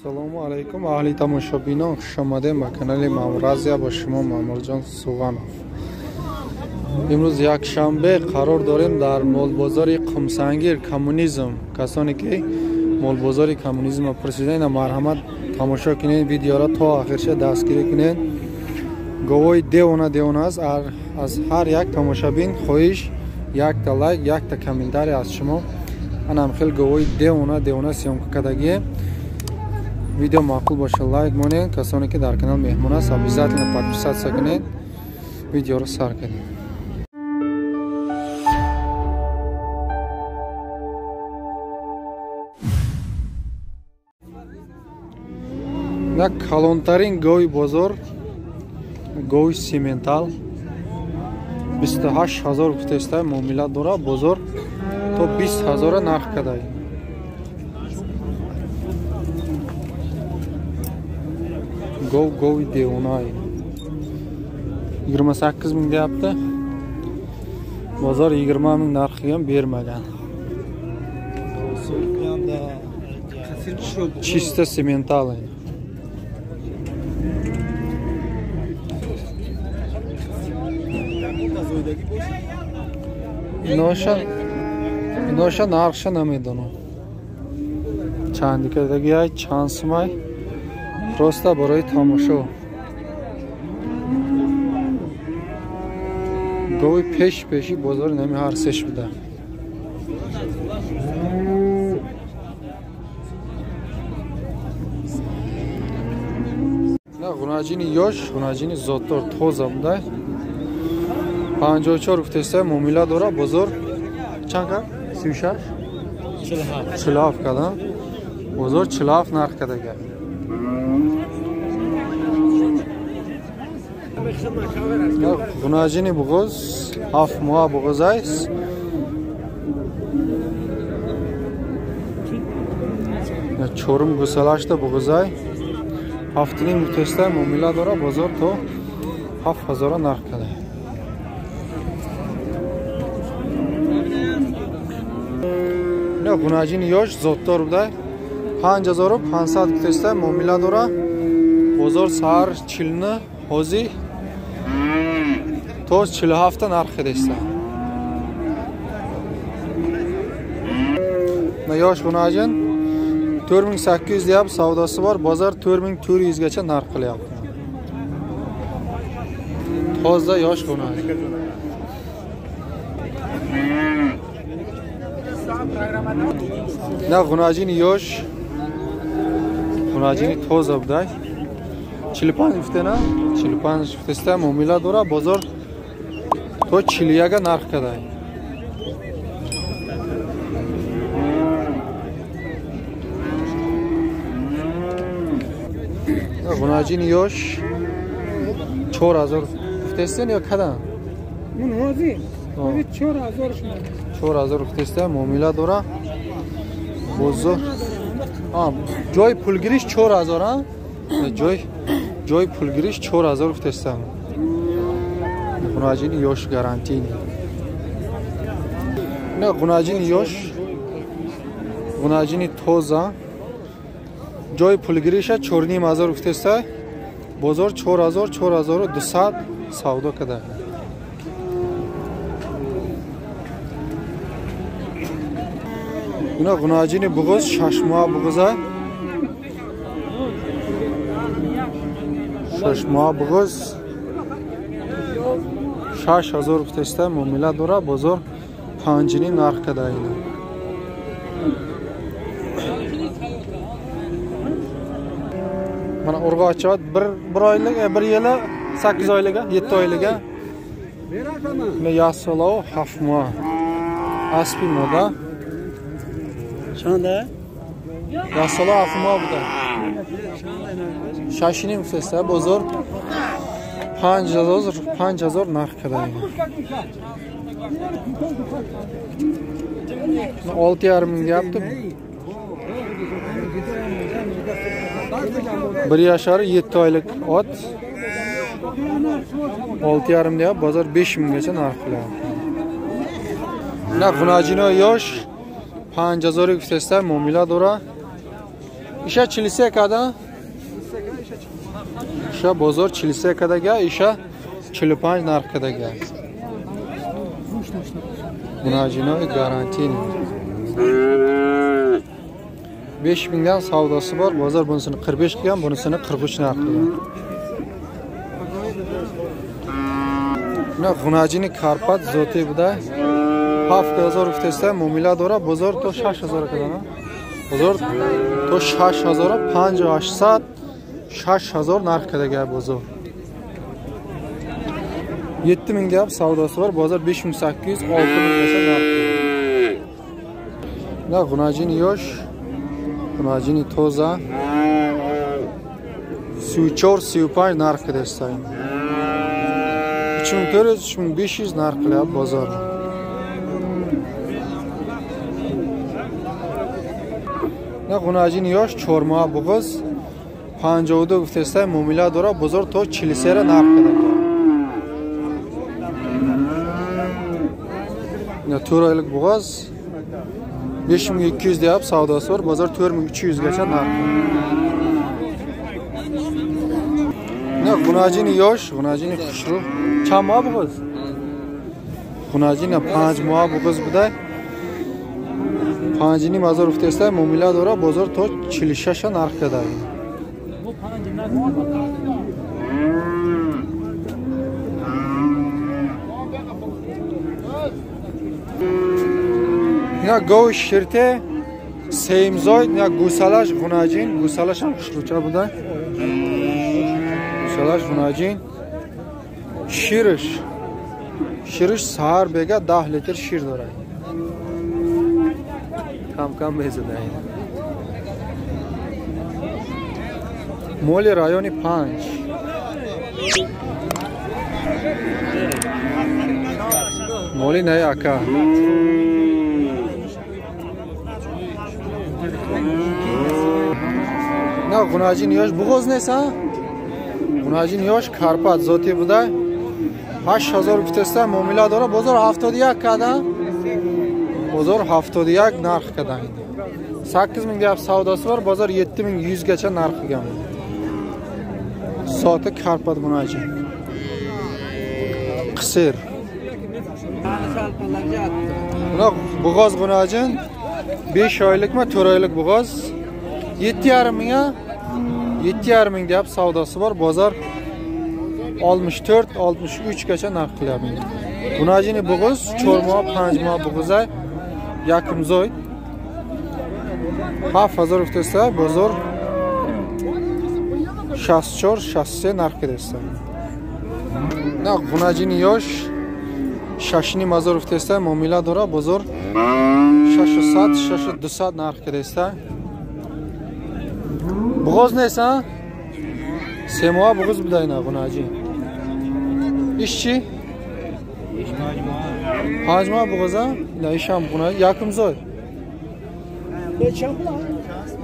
Ассалому алайкум аҳли тамошобинон, хуш омадем ба канали Мамур Азия. Бо шумо Мамурҷон Суғанов. Имрӯз якшанбе қарор дорем дар молбозори Қумсангир Коммунизм. Касоне ки молбозори коммунизмро пурсидаед, марҳамат тамошо кунед видеоро то охирша дастгирӣ кунед. Говои девона девона аст. Аз ҳар як тамошобин хоҳиш якта лайк, якта комментарий аз шумо. Анам хел говои девона девона съёмка кардагие. Видео маъқул боша лайк монед. Касоне ки дар канал меҳмон аст, обязательно подписаться кунед. Видеоро сар кунед. На калонтарин гови бозор, гови симентал 28 000 гуфтеста муомила дора. Бозор то 20 000 нарх кадай. Гов гови девонай. 28 ming deyapti. Bozor 20 ming narxiga ham bermagan. Чисто сементал. Иноша нархша намедонам. Чанд кардагиай, чанд сумай. Просто барои тамошо. Гови пеш пеши бозор нами ҳар сеш буда. На ғунаҷини ёш, ғунаҷини зотдор тоза буда. 54 гуфтеста муомила дора. Бозор чанд кард? 36? 47 кардам. Бозор 47 нарх кардага. Ғунаҷини буғоз 7 моҳа буғоз аст. Чорум гусалашта буғозай. 7,5 гуфтеста муомила дора. Бозор то 7000 нарх карда. Ғунаҷини ёш зотдор буда. 5500 гуфтеста муомила дора. Бозор саҳар 49, ҳозир то 47 нарх деста. Ёш ғунаҷин 4800 deyapti, savdosi bor. Bozor 4400 gacha narx qilyapti. Toza yosh ғунajin. На ғунаҷини ёш, ғунаҷини тоза будай. 45 гуфтена, 45 гуфтеста муомила дора. Бозор то 41 нарх кадай. Ғунаҷини ёш 4000 гуфтестен ё кадан? Мун ҳозир 4000 шумо. 4000 гуфтеста муомила дора. Бозор ҷои пулгириш 4000, а? Ҷои пулгириш 4000 гуфтеста. Ғунаҷини ёш гарантийни. На ғунаҷини ёш, ғунаҷини тоза. Ҷои пулгириша 4500 гуфтеста. Бозор 4000, 4200 савдо када. Ина ғунаҷини буғоз 6 моҳа буғоза. 6 моҳа буғоз 6000 гуфтеста муомила дора. Бозор 5,5 нарх када ина. Mana urg'ochi bir oylik, 1 yili 8 oylik, 7 oylik. Mana yasolov 7 moh. Aspi moda. Чанда? Yasolov 7 moh буда. 6,5 гуфтеста бозор 5000 нарх када. 6,5 ming deyapti. 1 yashar 7 oylik ot 6,5 deyapti. Bozor 5 minggacha narx qilyapti. На ғунajino yosh 5000 гуфтеста муомила дора. Иша 43 када? Иша бозор 43 кадага, иша 45 нарх кадага. Гунажинои гарантини. 5 mingdan savdosi bor. Bozor bunisini 45 qilgan, bunisini 43 narx qilgan. Buna G'unajini Karpat zoti buda. 7000 гуфтеста муомила дора, бозор то 6000 кадана. Бозор то 6000 5800 6000 нарх кадага бозор. 7000 gap savdosi bor, bozor 5800 6000 gacha narx. Buna G'unajini yosh, G'unajini toza 34-35 narx kadesta. 3400-3500 narx qilyapti bozor. На Г'унажини yosh чормоа буғыз 52 гуфтеста муомила дора, бозор то 43 нарх кадага. На 4 oylik буғыз 5200 deyapti savdosi bor, bozor 4300 gacha narx. На G'unajini yosh, G'unajini xushru. Чанд моҳ буғыз? G'unajini 5 моҳ буғыз буда. 5500 гуфтеста муомила дора, бозор то 46 нарх када. Ина гови ширте сеимзой, ина гусалаш Г'унажин, гусалаш ҳам хушрӯча буда. Гусалаш Г'унажин. Шириш саҳар бега 10 литр шир дорад. Кам-кам мезада. Моли райони 5. Моли най ака. На Г'унажин ёш буғоз нест, а? Г'унажин ёш Карпат зоти буда. 8000 гуфтеста муомила дора, бозор 71 када. Бозор 71 нарх када. 8000 deyapti savdosi bor, bozor 7100 gacha narx qilgan. Soati Karpat G'unajin. Qisir. Buna bo'g'oz G'unajin 5 oylikmi, 4 oylik bo'g'oz 7,5 mingga 7,5 ming deyapti savdosi bor, bozor 64-63 gacha narx qilyapti. G'unajini bo'g'iz 4 moh, 5 moh bo'g'izay yakimzoy 7000 гуфтеста, бозор 64-63 нарх кидеста. На Г'унажини yosh 6,5 гуфтеста муомила дора, бозор 600-6200 нарх кидеста. Буғоз нест, а? 3 моҳ буғоз буда ина Г'унажин. Иш чӣ? 5 моҳ буғоз, а? Ина ишам Г'унажин якимзой.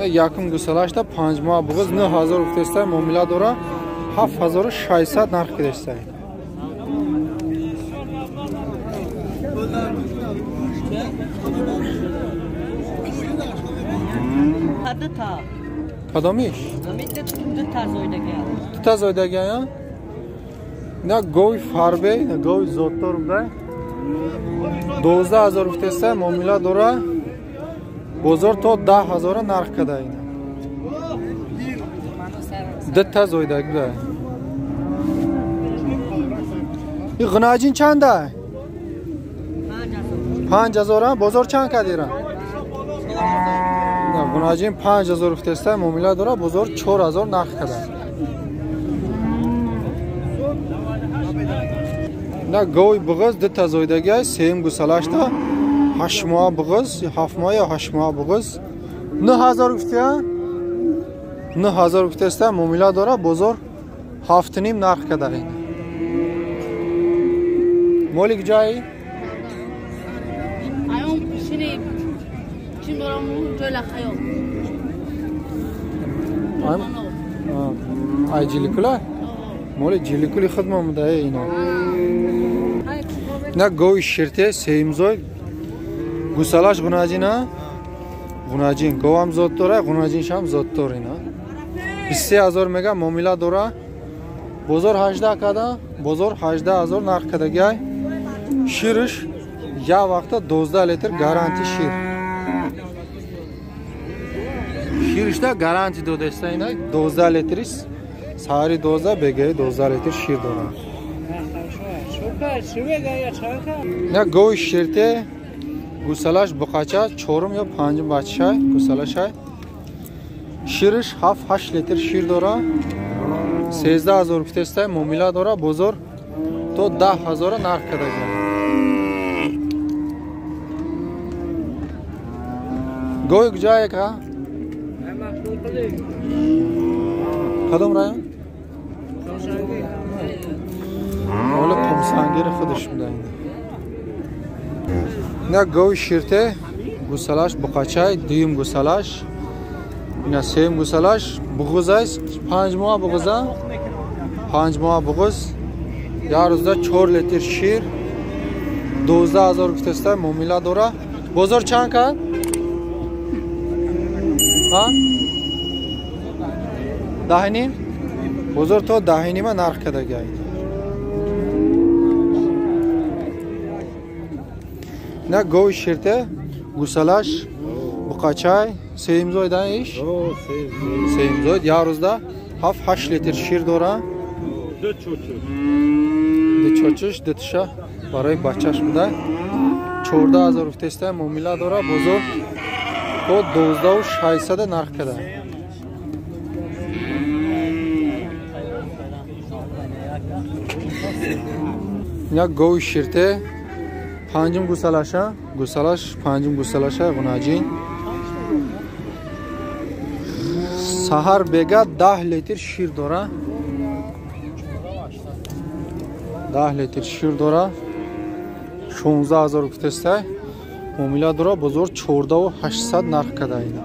Якум гусалашда 5 моҳ буғоз 9000 гуфтеста муомила дора, 7600 нарх кидеста. Кадомиш? Дута зойдага, я? Ина гови фарбе, ина гови зоттор буда. 12000 гуфтеста муомила дора, бозор то 10000 нарх када ина. Дута зойдаг буда. И Г'унажин чанда? 5000. Бозор чанд кадира? Г'унажин 5000 гуфтеста муомила дора, бозор 4000 нарх када. На гови буғоз дута зойдага, сеюм гусалашта 8 моҳ буғоз, 7 моҳ ё 8 моҳ буғоз 9000 гуфтия? 9000 гуфтеста муомила дора, бозор 7,5 нарх када. Моли куҷои? Ай жиликула? Моли жиликули худ буда ина. На гови ширте сеимзой гусалаш Г'унажина. Ғунаҷин говам зот дора, ғунаҷиншам зот дор ина. 23000 мега муомила дора. Бозор 18 када, бозор 18000 нарх кадагай. Шириш я вақта 12 литр гаранти шир. Ширишда гаранти додаста ина 12 литрис. Саҳари 12 бегаи 12 литр шир дора. На гови ширте гусалаш буқача чорум ё панҷум бачашай гусалашай. Шириш 7-8 литр шир дора. 13000 гуфтестай муомила дора. Бозор то 10000 нарх кардаган. Гови куҷое ка? Кадом район? Ола Қумсангири худаш буда. Ина гови ширте гусалаш буқачай, дуюм гусалаш. Ина сеюм гусалаш буғузай 5 моҳ буғуза. 5 моҳ буғуз. Як рӯзда 4 литр шир. 12000 гуфтестай муомила дора. Бозор чанд кард? Ҳа? 10.5? Бозор то 10.5 нарх кардагай. На гови ширте гусалаш буқачай сеюмзой да иш? Сеюмзой як рӯзда 7-8 литр шир дора. Ду чочуш, ду тиша барои бачаш буда. 14000 гуфтестай муомила дора. Бозор то 12600 нарх карда. Як гови ширте панҷум гусалаша, гусалаш панҷум гусалаша ғунаҷин. Саҳар бега 10 литр шир дора. 10 литр шир дора. 16000 гуфтестай муомила дора. Бозор 14800 нарх карда ина.